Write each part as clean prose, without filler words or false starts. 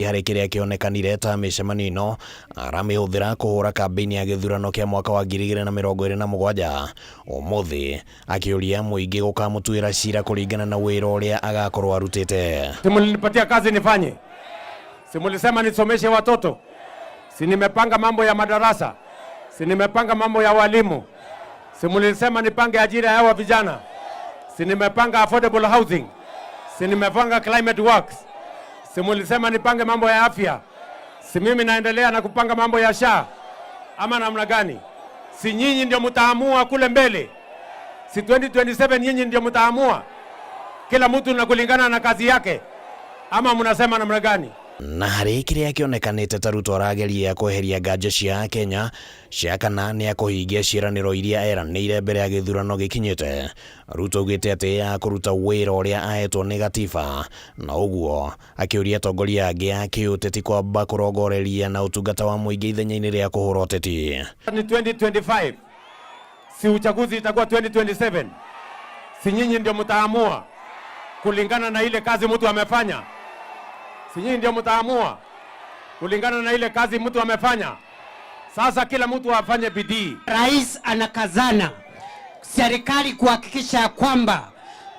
Harĩ kĩrĩa kĩonekanire ta mĩcemanio ĩno aramĩhũthĩra kũhũra kambĩini ya gĩthurano kĩa mwaka wa 2027 ũmũthĩ akĩũria mũingĩ gũkamũtuĩra cira kũringana na wĩra ũrĩa agakorwo arutĩte. Si mlinipatia kazi nifanye? Si mlisema nisomeshe watoto? Si nimepanga mambo ya madarasa? Si nimepanga mambo ya walimu? Si mlisema nipange ajira ya hawa vijana? Si nimepanga affordable housing? Si nimepanga climate works? Si mlisema nipange mambo ya afya? Si mimi naendelea na kupanga mambo ya SHA ama namna gani? Si nyinyi ndio mtaamua kule mbele? Si 2027 nyinyi ndio mtaamua? Kila mtu na kulingana na kazi yake, ama mnasema namna gani? Na harĩ kĩrĩa kĩonekanĩte ta Ruto arageria kweheria nganja cia Kenya cia kana nĩ akũhingia ciĩranĩro iria eranĩire mbere ya gĩthurano gĩkinyĩte. Ruto augĩte atĩ akũruta wĩra ũrĩa ahetwo nĩ gatiba na ũguo akĩũria atongoria angĩ a kĩũteti kwamba kũrongoreria na ũtungata wa mũingĩ ithenya-inĩ rĩa kũhũra ũteti. Ni 2025, si uchaguzi itakuwa 2027? Si nyinyi ndio mtaamua kulingana na ile kazi mtu amefanya? Si nyinyi ndio mtaamua kulingana na ile kazi mtu amefanya? Sasa kila mtu afanye bidii. Rais anakazana serikali kuhakikisha ya kwamba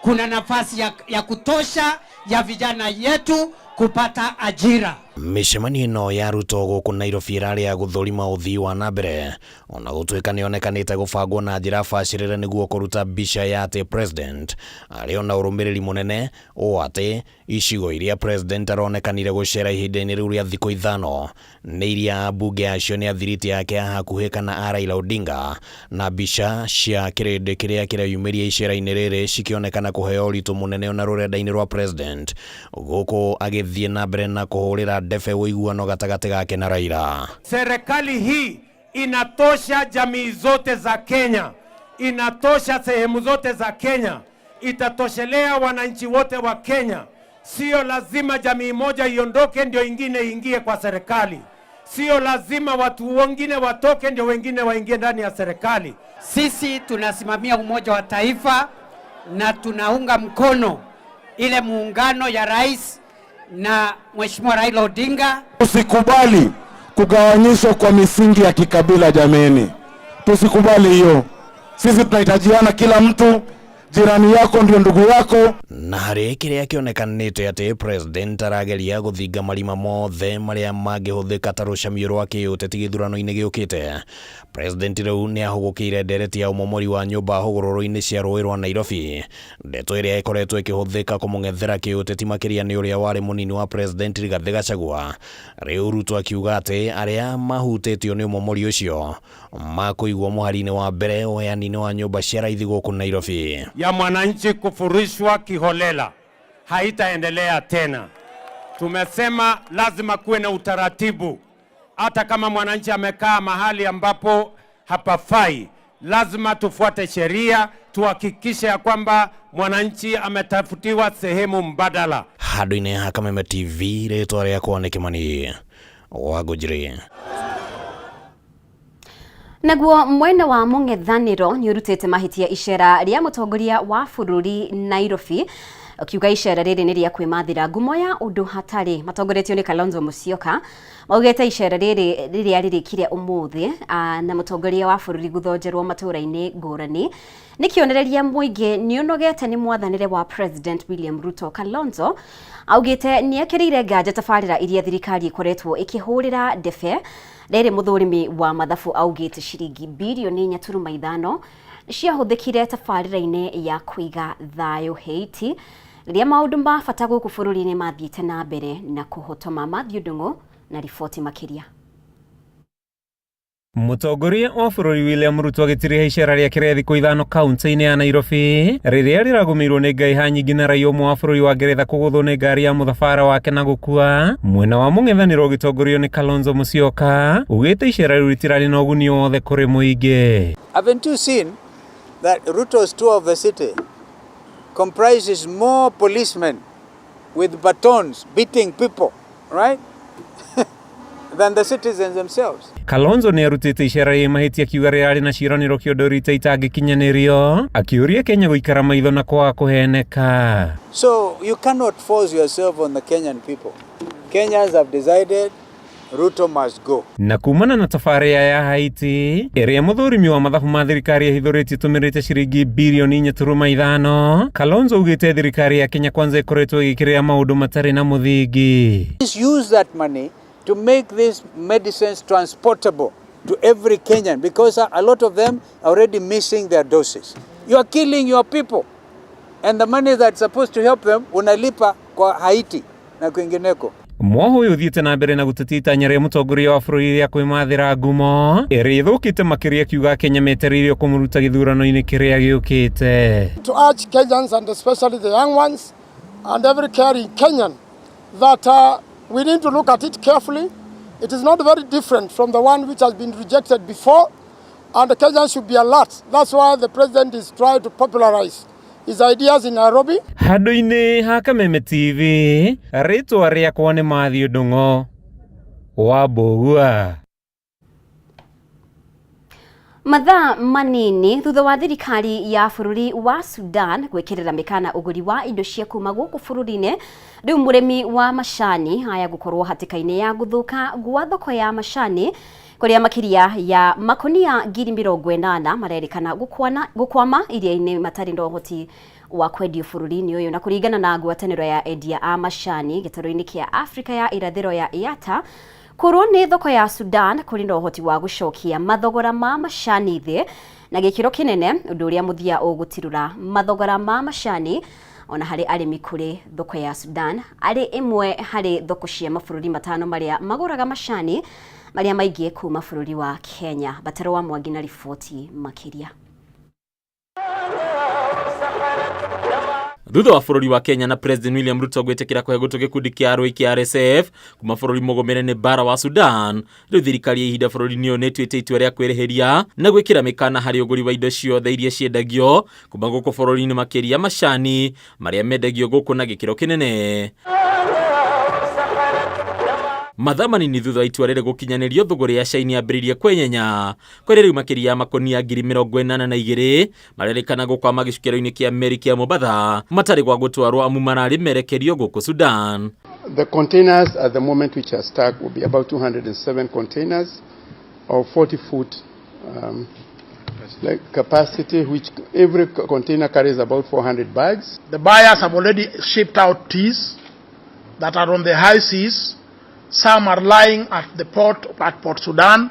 kuna nafasi ya kutosha ya vijana yetu kupata ajira. Mĩcemanio ĩno ya Ruto gũkũ Nairobi ĩrarĩ ya gũthũrima ũthii wa na mbere ona gũtuĩka nĩyonekanĩte gũbangwo na njĩra bacĩrĩre nĩguo kũruta mbica ya atĩ president arĩ ona ũrũmĩrĩri mũnene ũũ atĩ icigo iria president aronekanire gũcera ihinda-inĩ rĩu rĩa thikũ 5 nĩ iria ambunge acio nĩ athiriti yake a hakuhĩ kana a Raila Odinga, na mbica cia kĩrĩndĩ kĩrĩa kĩreyumĩria icera-inĩ rĩrĩ cikĩonekana kũheo ũritũ mũnene ona rũrenda-inĩ rwa president gũkũ agĩthiĩ na mbere na kũhũrĩra ndebe ũiguano gatagatĩ gake na Raila. Serikali hii inatosha jamii zote za Kenya, inatosha sehemu zote za Kenya, itatoshelea wananchi wote wa Kenya. Sio lazima jamii moja iondoke ndio ingine iingie kwa serikali. Sio lazima watu wengine watoke ndio wengine waingie ndani ya serikali. Sisi tunasimamia umoja wa taifa na tunaunga mkono ile muungano ya rais na Mheshimiwa Raila Odinga. Tusikubali kugawanyishwa kwa misingi ya kikabila jameni. Tusikubali hiyo. Sisi tunahitajiana, kila mtu, jirani yako ndio ndugu yako. Na harĩ kĩrĩa kĩonekanĩte atĩ president arageria gũthinga marima mothe marĩa mangĩhũthĩka ta rũcamio rwa kĩũteti gĩthurano-inĩ gĩũkĩte. President rĩu nĩ ahũgũkĩire ndereti ya ũmomori wa nyũmba hũgũrũrũ-inĩ cia rũĩ rwa Nairobi, ndeto ĩrĩa ĩkoretwo ĩkĩhũthĩka kũmũng'ethera kĩũteti makĩria nĩ ũrĩa warĩ mũnini wa president Rigathĩ Gachagua. Rĩu Ruto akiuga atĩ arĩa mahutĩtio nĩ ũmomori ũcio makũigwo mũhari-inĩ wa mbere ũheani-inĩ wa nyũmba cia raithi gũkũ Nairobi. Ya mwananchi kufurishwa kiholela haitaendelea tena. Tumesema lazima kuwe na utaratibu. Hata kama mwananchi amekaa mahali ambapo hapafai, lazima tufuate sheria, tuhakikishe ya kwamba mwananchi ametafutiwa sehemu mbadala. Handũ-inĩ ha Kameme TV, rĩtwa rĩakwa nĩ Kĩmani wa Ngũnjiri. Naguo mwena wa mũng'ethanĩro nĩ ũrutĩte mahĩtia icera rĩa mũtongoria wa bũrũri Nairobi, ũkiuga icera rĩrĩ nĩ rĩa kwĩmathĩra ngumo ya ũndũ hatarĩ. Matongoretio nĩ Kalonzo Musyoka, maugĩte icera rĩrĩ rĩrĩa rĩrĩkire ũmũthĩ na mũtongoria wa bũrũri gũthonjerwo matũũra-inĩ ngũrani nĩ kĩonereria mũingĩ nĩ ũnogete nĩ mwathanĩre wa President William Ruto. Kalonzo augĩte nĩ ekĩrĩire nganja tabarĩra iria thirikari ĩkoretwo ĩkĩhũrĩra ndebe. Rĩrĩ mũthũrimi wa mathabu augĩte ciringi birioni 4.5 ciahũthĩkire tabarĩra-inĩ ya kũiga thayũ Haiti rĩrĩa maũndũ ma bata gũkũ bũrũri-inĩ mathiĩte na mbere na kũhotoma. Matthew Ndung'u na riboti makĩria. Mũtongoria wa bũrũri William Ruto agĩtiriha icera rĩake rĩa thikũ 5 kaunti-inĩ ya Nairobi rĩrĩa rĩragũmĩirwo nĩ ngaiha nyingĩ na raia ũmwe wa bũrũri wa Ngeretha kũgũthwo nĩ ngari ya mũthabara wake na gũkua. Mwena wa mũng'ethanĩro ũgĩtongorio nĩ Kalonzo Musyoka ugĩte icera rĩu rĩtirarĩ na ũguni wothe kũrĩ mũingĩ. Haven't you seen that Ruto's tour of the city comprises more policemen with batons beating people, right? Than the citizens themselves. Kalonzo nĩ arutĩte icera rĩa mahĩtia akiuga rĩrarĩ na ciĩranĩro kĩondo rita itangĩkinyanĩrio, akĩũria Kenya gũikara maitho na kwaga kũheneka. So you cannot force yourself on the Kenyan people. Kenyans have decided Ruto must go. Na kumana na tabarĩra ya Haiti ĩrĩa mũthũrimi wa mathabu ma thirikari ĩhithũrĩtie ĩtũmĩrĩte ciringi birioni 4.5, Kalonzo augĩte thirikari ya Kenya Kwanza ĩkoretwo ĩgĩkĩrĩra maũndũ matarĩ na mũthingi. Please use that money to make these medicines transportable to every Kenyan, because a lot of them are already missing their doses. You are killing your people, and the money that's supposed to help them unalipa kwa Haiti na kwingineko. Mwoho ũyũ ũthiĩte na mbere na gũtetia itanya rĩa mũtongoria wa bũrũri rĩa kwĩmathĩra ngumo ĩrĩa ĩthũkĩte makĩria, akiuga Kenya metereirio kũmũruta gĩthurano-inĩ kĩrĩa gĩũkĩte. To urge Kenyans, and especially the young ones and every caring Kenyan, that we need to look at it carefully. It is not very different from the one which has been rejected before, and the Kenyans should be alert. That's why the president is trying to popularize his ideas in Nairobi. Handũ-inĩ ha Kameme TV, rĩtwa rĩakwa nĩ Matthew Ndung'o wa Mbũgua. Mathaa manini thutha wa thirikari ya bũrũri wa Sudan gwĩkĩrĩra mĩkana ũgũri wa indo cia kuma gũkũ bũrũri-inĩ, rĩu mũrĩmi wa macani aya gũkorwo hatĩka-inĩ ya gũthũka gwa thoko ya macani, kũrĩa makĩria ya makonia 80,000 marerĩkana gũkwama iria-inĩ matarĩ na ũhoti wa kwendio bũrũri-inĩ ũyũ. Na kũringana na ngwatanĩro ya endia a macani gĩtarũ-inĩ kĩa Afrika ya irathĩro ya IATA, kũrwo nĩ thoko ya Sudan kũrĩ na ũhoti wa gũcokia mathogora ma macani thĩ na gĩkĩro kĩnene, ũndũ ũrĩa mũthia ũgũtirũra mathogora ma macani ona harĩ arĩmi kũrĩ thoko ya Sudan, arĩ ĩmwe harĩ thoko cia mabũrũri matano marĩa magũraga macani marĩa maingĩ kuma bũrũri wa Kenya. Bataro wa Mwangi na riboti makĩria. Thutha wa bũrũri wa Kenya na President William Ruto gwĩtĩkĩra kũhe gũtũ gĩkundi kĩa arũi kĩa RSF kuma bũrũri mũgũmĩre nĩ mbara wa Sudan, rĩu thirikari ya ihinda bũrũri-inĩ ũyũ nĩ ĩtuĩte itua rĩa kwĩrĩhĩria na gwĩkĩra mĩkana harĩ ũgũri wa indo ciothe iria ciendagio kuma gũkũ bũrũri-inĩ, makĩria macani marĩa mendagio gũkũ na gĩkĩro kĩnene. Mathaa manini thutha wa itua rĩrĩ gũkinyanĩrio, thũgũrĩ ya cai nĩyambĩrĩirie kwenyenya, kũrĩa rĩu makĩria ya makonia 82,000 marerĩkana gũkwama gĩcukĩro-inĩ kĩa meri kĩa Mombatha matarĩ gwa gũtwarwo, amu mararĩ merekerio gũkũ Sudan. The containers at the moment which are stuck will be about 207 containers of 40 foot like capacity, which every container carries about 400 bags. The buyers have already shipped out teas that are on the high seas. Some are lying at the port at Port Sudan.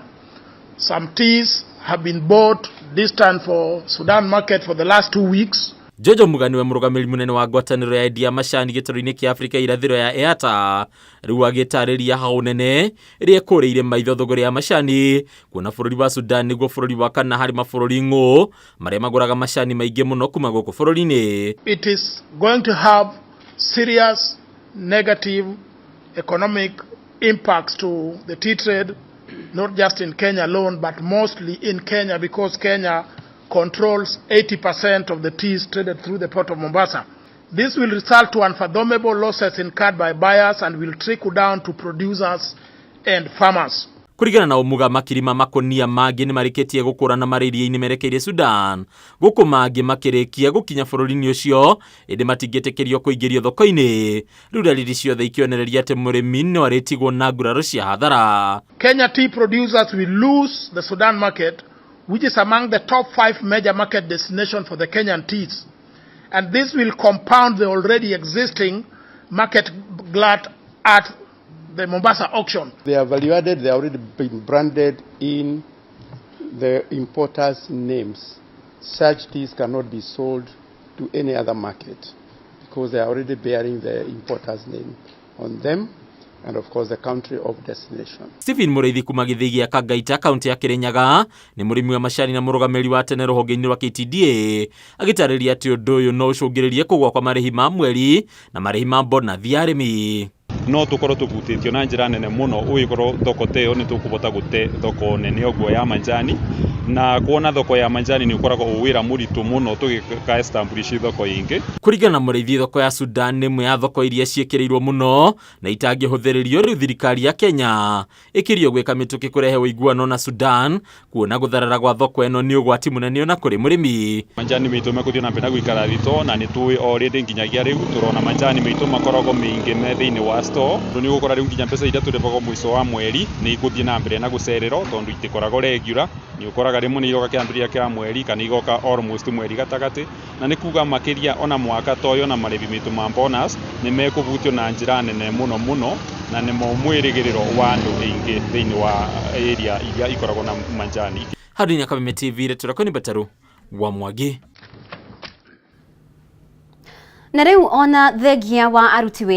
Some teas have been bought distant for Sudan market for the last 2 weeks. Jojo Muga niwe mũrũgamĩrĩri mũnene wa ngwatanĩro ya endia macani gĩtarũ-inĩ kĩa Afrika irathĩro ya EATA, rĩu agĩtarĩria hau nene ĩrĩa ĩkũrĩire maitho thũgũrĩ ya macani, kuona bũrũri wa Sudan nĩguo bũrũri wa kana harĩ mabũrũri ng'ũ marĩa magũraga macani maingĩ mũno kuma gũkũ bũrũri-inĩ. It is going to have serious negative economic impacts to the tea trade, not just in Kenya alone, but mostly in Kenya, because Kenya controls 80% of the teas traded through the port of Mombasa. This will result to unfathomable losses incurred by buyers and will trickle down to producers and farmers. Kũringana na Ũmuga, makiri ma makonia mangĩ nĩ marĩkĩtie gũkũrana marĩ iria-inĩ merekeire Sudan, gũkũ mangĩ makĩrĩkia gũkinya bũrũri-inĩ ũcio ĩndĩ matingĩtĩkĩrio kũingĩrio thoko-inĩ. Rĩu dalili ciothe ikĩonereria atĩ mũrĩmi no arĩtigwo na nguraro cia hathara. Kenya tea producers will lose the Sudan market, which is among the top five major market destinations for the Kenyan teas. And this will compound the already existing market glut at the Mombasa auction. They are value added, they are already been branded in the importers' names. Such teas cannot be sold to any other market because they are already bearing the importer's name on them and, of course, the country of destination. Stephen Mũrĩithi kuma gĩthĩi gĩa Kangaita, kaunti ya Kĩrĩnyaga, nĩ mũrĩmi wa macani na mũrũgamĩrĩri wa tene rũhonge-inĩ rwa KTDA, agĩtarĩria atĩ ũndũ ũyũ no ũcũngĩrĩrie kũgũa kwa marĩhi ma mweri na marĩhi ma bonathi ya arĩmi. No tukorwo tũhutĩtio na njĩra nene mũno ũgĩkorwo thoko ta ĩyo nĩ tũkũhota gũte thoko nene ũguo ya manjani. Na kuona thoko ya manjani nĩ ũkoragwo wĩ wĩra mũritũ mũno tũgĩka establish thoko ĩngĩ. Kũringana na Mũrĩithi, thoko ya Sudan nĩ ĩmwe ya thoko iria ciĩkĩrĩirwo mũno na itangĩhũthĩrĩrio. Rĩu thirikari ya Kenya ĩkĩrio gwĩka mĩtũkĩ kũrehe ũiguano na Sudan, kuona gũtharara gwa thoko ĩno nĩ ũgwati mũnene ona kũrĩ mũrĩmi. Manjani maitũ mekũthiĩ na mbere na gũikara thitoo, na nĩ tũĩ already nginyagia rĩu tũrona manjani maitũ makoragwo maingĩ me thĩinĩ wa store. Nĩ ũgũkora rĩu nginya mbeca iria tũrĩhagwo mũico wa mweri nĩ ikũthiĩ na mbere na gũcererwo, tondũ itikoragwo regular. Nĩ ũkoraga rĩmwe nĩ iroka kĩambĩrĩria kĩa mweri kana igoka almost mweri gatagatĩ, na nĩ kuga makĩria ona mwaka ta ũyũ na marĩhi maitũ ma bonus nĩ mekũhutio na njĩra nene mũno mũno, na nĩmo mwĩrĩgĩrĩro wa andũ aingĩ thĩinĩ wa area iria ikoragwo na manjani. Handũ-inĩ Kameme TV, rĩtwa nĩ Mbataru wa Mwangi. Na rĩu ona thengia wa aruti wĩra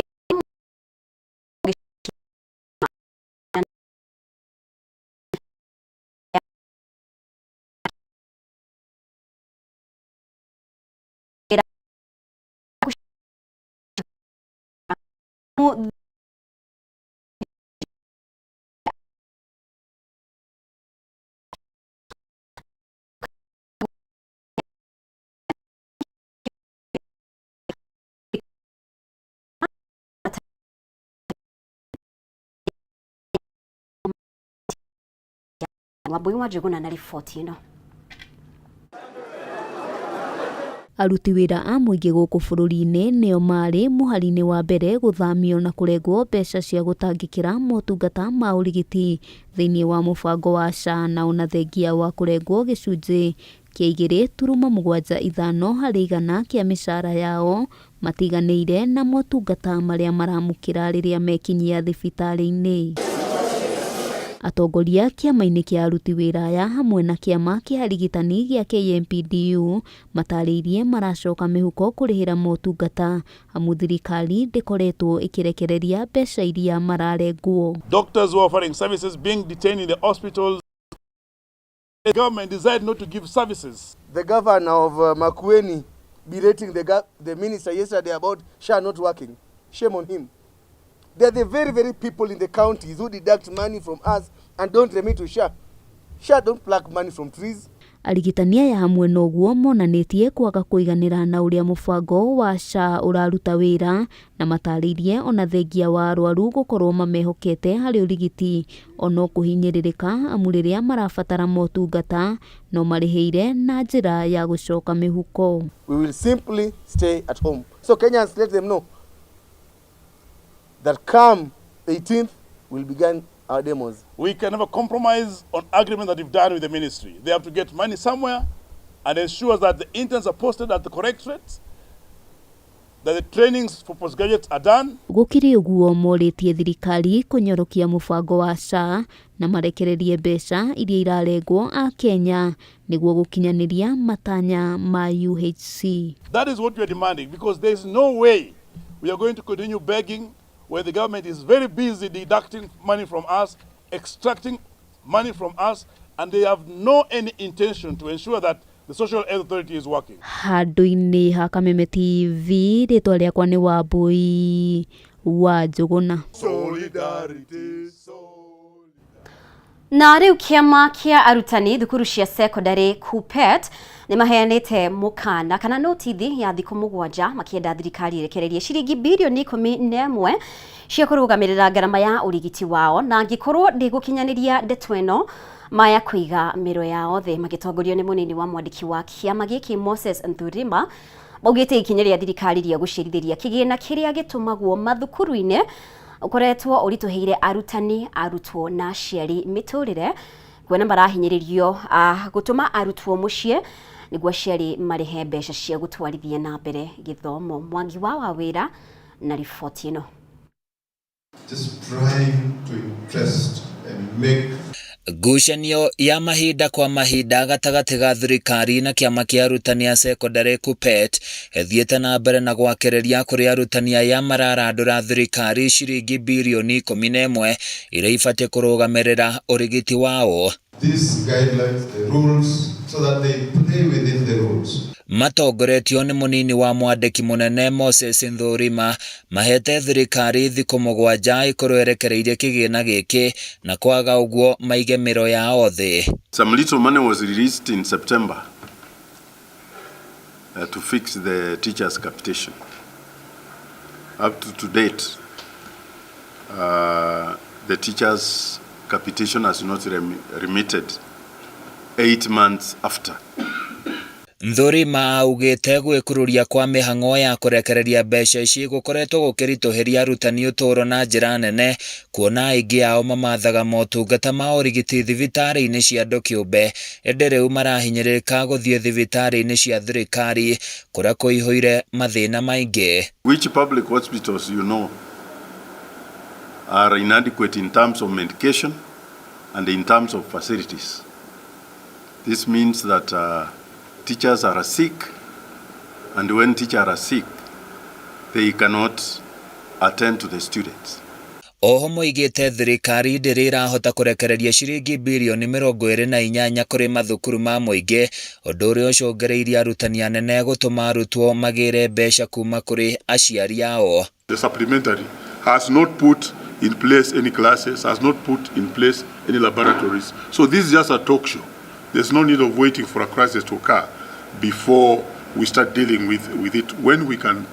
Wambui wa Njuguna na riboti ĩno. Aruti wĩra a mũingĩ gũkũ bũrũri-inĩ nĩo marĩ mũhari-inĩ wa mbere gũthamio na kũrengwo mbeca cia gũtangĩkĩra motungata ma ũrigiti thĩinĩ wa mũbango wa SHA, na ona thengia wa kũrengwo gĩcunjĩ kĩa 2.75 harĩ igana kĩa mĩcara yao, matiganĩire na motungata marĩa maramũkĩra rĩrĩa mekinyia thibitarĩ-inĩ. Atongoria kĩama-inĩ kĩa aruti wĩra aya hamwe na kĩama kĩa arigitani gĩa KMPDU matarĩirie maracoka mĩhuko kũrĩhĩra motungata, amu thirikari ndĩkoretwo ĩkĩrekereria mbeca iria mararengwo. Doctors who are offering services being detained in the hospitals. The government decided not to give services. The governor of Makueni berating the minister yesterday about SHA not working. Shame on him. They are the very, very people in the counties who deduct money from us and don't remit to SHA. SHA don't pluck money from trees. Arigitani aya hamwe na ũguo monanĩtie kwaga kũiganĩra na ũrĩa mũbango wa SHA ũraruta wĩra, na matarĩirie ona thengia wa arwaru gũkorwo mamehokete harĩ ũrigiti ono kũhinyĩrĩrĩka, amu rĩrĩa marabatara motungata no marĩhĩire na njĩra ya gũcoka mĩhuko. We will simply stay at home. So Kenyans, let them know that come 18th, we'll begin our demos. We can never compromise on agreement that we've done with the ministry. They have to get money somewhere and ensure that the interns are posted at the correct rates, that the trainings for postgraduates are done. Gũkĩrĩ ũguo, morĩtie thirikari kũnyorokia mũbango wa SHA na marekererie mbeca iria irarengwo a Kenya nĩguo gũkinyanĩria matanya ma UHC. That is what we are demanding, because there is no way we are going to continue begging when the government is very busy deducting money from us, extracting money from us, and they have no any intention to ensure that the Social Health Authority is working. Handũ-inĩ ha Kameme TV, rĩtwa rĩakwa nĩ Wambui wa Njũgũna. Solidarity. Na rĩu kĩama kĩa arutani thukuru cia secondary KUPPET nĩ maheanĩte mũkana kana notithi ya thikũ 7 makĩenda thirikari ĩrekererie ciringi birioni 11 cia kũrũgamĩrĩra ngarama ya ũrigiti wao, na angĩkorwo ndĩgũkinyanĩria ndeto ĩno maya kũiga mĩro yao thĩ. Magĩtongorio nĩ mũnini wa mwandĩki wa kĩama gĩkĩ Moses Nthurima, maugĩte ikinya rĩa thirikari rĩa gũcerithĩria kĩgĩna kĩrĩa gĩtũmagwo mathukuru-inĩ ũkoretwo ũritũhĩire arutani, arutwo na aciari mĩtũrĩre, kuona marahinyĩrĩrio gũtũma arutwo mũciĩ nĩguo aciari marĩhe mbeca cia gũtwarithia na mbere gĩthomo. Mwangi wa Wawĩra na riboti ĩno. Just trying to interest and make Ngucanio ya mahinda kwa mahinda gatagatĩ ga thirikari na kĩama kĩa arutani a cekondarĩ KUPPET ĩthiĩte na mbere na gwakereria kũrĩ arutani aya mararandũra thirikari ciringi birioni 11 iria ibatiĩ kũrũgamĩrĩra ũrigiti wao. These guidelines, the rules, so that they play within the rules. Matongoretio nĩ mũnini wa mwandĩki mũnene Moses Nthũrima mahete thirikari thikũ 7 ĩkorwo ĩrekereirie kĩgĩna gĩkĩ na kwaga ũguo maige mĩro yao thĩ. Some little money was released in September to fix the teachers' capitation. Up to date, the teachers' capitation has not remitted 8 months after. Nthũrima augĩte gwĩkururia kwa mĩhang'o ya kũrekereria mbeca ici gũkoretwo gũkĩritũhĩria arutani ũtũũro na njĩra nene kuona aingĩ ao mamathaga motungata ma ũrigiti thibitarĩ-inĩ cia andũ kĩũmbe ĩndĩ rĩu marahinyĩrĩrĩka gũthiĩ thibitarĩ-inĩ cia thirikari kũrĩa kũihũire mathĩna maingĩ. Which public hospitals you know are inadequate in terms of medication and in terms of facilities. This means that teachers are sick, and when teachers are sick, they cannot attend to the students. Oho moigĩte thirikari ndĩrĩ ĩrahota kũrekereria ciringi birioni 28 kũrĩ mathukuru ma mũingĩ ũndũ ũrĩa ũcũngĩrĩirie arutani anene gũtũma arutwo magĩre mbeca kuma kũrĩ aciari ao. The supplementary has not put in place any classes, has not put in place any laboratories. So this is just a talk show. There's no need of waiting for a crisis to occur before we start dealing with it when we can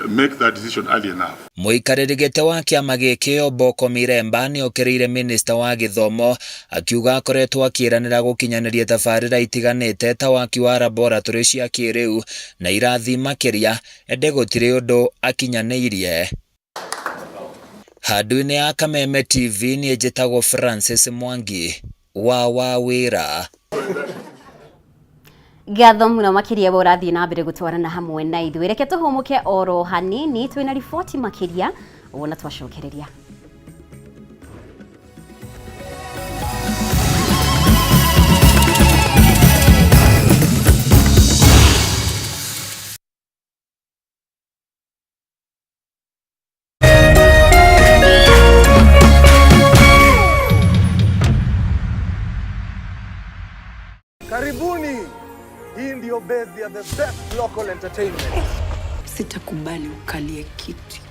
make that decision early enough. Mũikarĩri gĩtĩ wa kĩama gĩkĩ Omboko Miremba nĩokĩrĩire minista wa gĩthomo akiuga akoretwo akĩĩranĩra gũkinyanĩria tabarĩra itiganĩte ta waki wa laboratory cia kĩrĩu na irathi makĩria ĩndĩ gũtirĩ ũndũ akinyanĩirie. Handũ-inĩ ya Kameme TV niĩ njĩtagwo Francis Mwangi wa Wawĩra. Ngatho muno makiria we ũrathiĩ na mbere gũtwarana hamwe na ithuĩ. Reke tũhũmũke oro hanini twĩna riboti makĩria wona twacokereria. Karibuni. Hii ndio base ya the best local entertainment. Sitakubali ukalie kiti